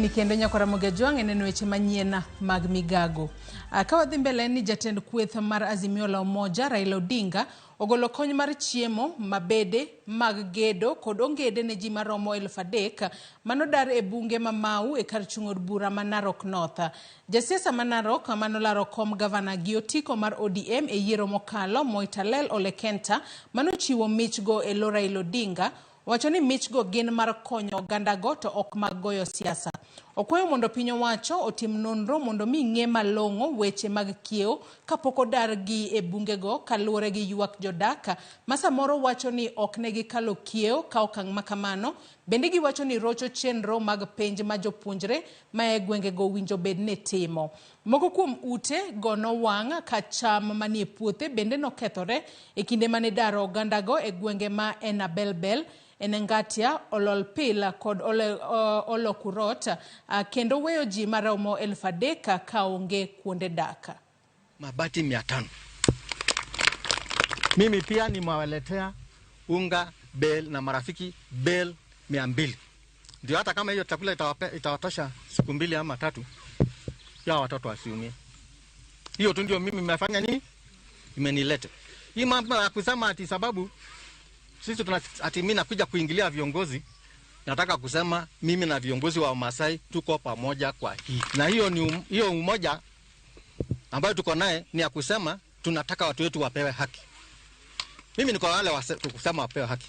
Machiegni kendo Nyakwar Jwang' e neno weche manyien mag migago. Ka wadhi mbele ni jatend kweth mar Azimio la Umoja Raila Odinga ogolo kony mar chiemo, mabede mag gedo kod ongede ne ji maromo 3,000 manodar e bunge ma Mau e kar chung' od bura ma Narok North. Jasiasa ma Narok manolaro kom gavana gi otiko mar ODM e yiero mokalo Moitalel Ole Kenta manochiwo michgo e lo Raila Odinga wacho ni michgo gin mar konyo ogandago to ok mag goyo siasa. Okwayo mondo piny owacho otim nonro mondo mi ng'e malong'o weche mag kiewo kapok odargi e bungego kaluwore gi ywak jodak ma samoro wacho ni ok ne gikalo kiewo ka okang' ma kamano. Bende giwacho ni rocho chenro mag penj ma jopuonjre ma e gwengego owinjo bed ni timo. Moko kuom ute go nowang' ka cham manie puothe bende nokethore e kinde mane daro ogandago e gwenge ma Enabelbel, Enengatia, Ololpil kod Olokurot kendo weyo ji maromo 3,000 kaonge kuonde dak. Mabati 500. Mimi pia nimewaletea unga bel na marafiki bel 200. Ndio hata kama hiyo chakula itawatosha siku 2 ama 3, ya watoto wasiumie. Hiyo tu ndio mimi nimefanya nini? Imenilete. Hii mambo ya kusema ati sababu sisi tuna ati mimi nakuja kuingilia viongozi, nataka kusema mimi na viongozi wa Masai tuko pamoja kwa hii. Na hiyo ni hiyo umoja ambayo tuko naye ni ya kusema tunataka watu wetu wapewe haki. Mimi niko wale wa kusema wapewe haki.